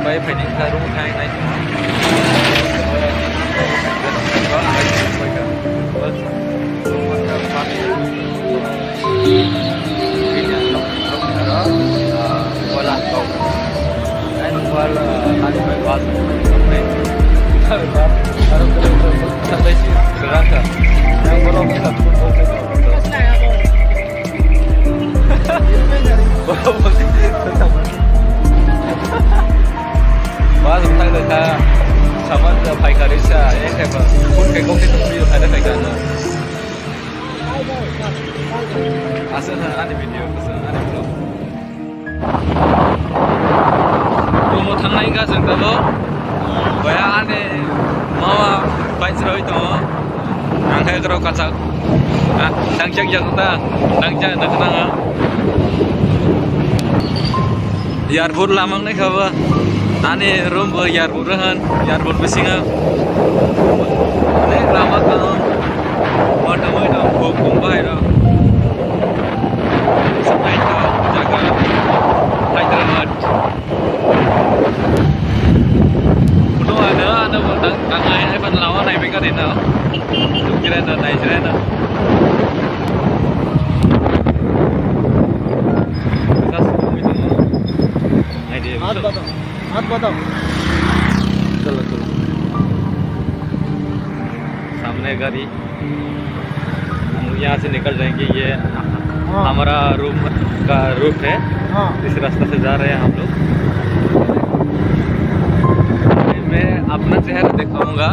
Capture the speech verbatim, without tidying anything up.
Bai phaini kha room thang nai. Bus wngthang rwkha, saman rok phaikha risa, eh, khe ba, phone khe kok khe tongphio, khaina phaikha ano. Aswk no ani video, aswk no ani vlog. Room o thangnai wngkha chwng tabuk. Boya ani mama bai chwraui tongo. Ang khe borok kachak. Ah, tangchak jak ta. Tangchak na khna. Airport lamang nai kha ba. Ani room bo airport o han. Airport bisingo. Nek lama tong. Moto moto buk buk bai rok. Sampai to jaga Hyderabad. Kuno ano ano tang tang ai ai pan lawa nai beka dino. Kira na nai kira na. Kas kumi tu. Nai dia. Hat batao, hat batao. Chalo chalo. सामने गाड़ी। हम लोग यहाँ से निकल जाएंगे। ये हाँ। हमारा रूम का रूट है। हाँ। इस रास्ता से जा रहे हैं हम लोग। मैं अपना चेहरा दिखाऊंगा।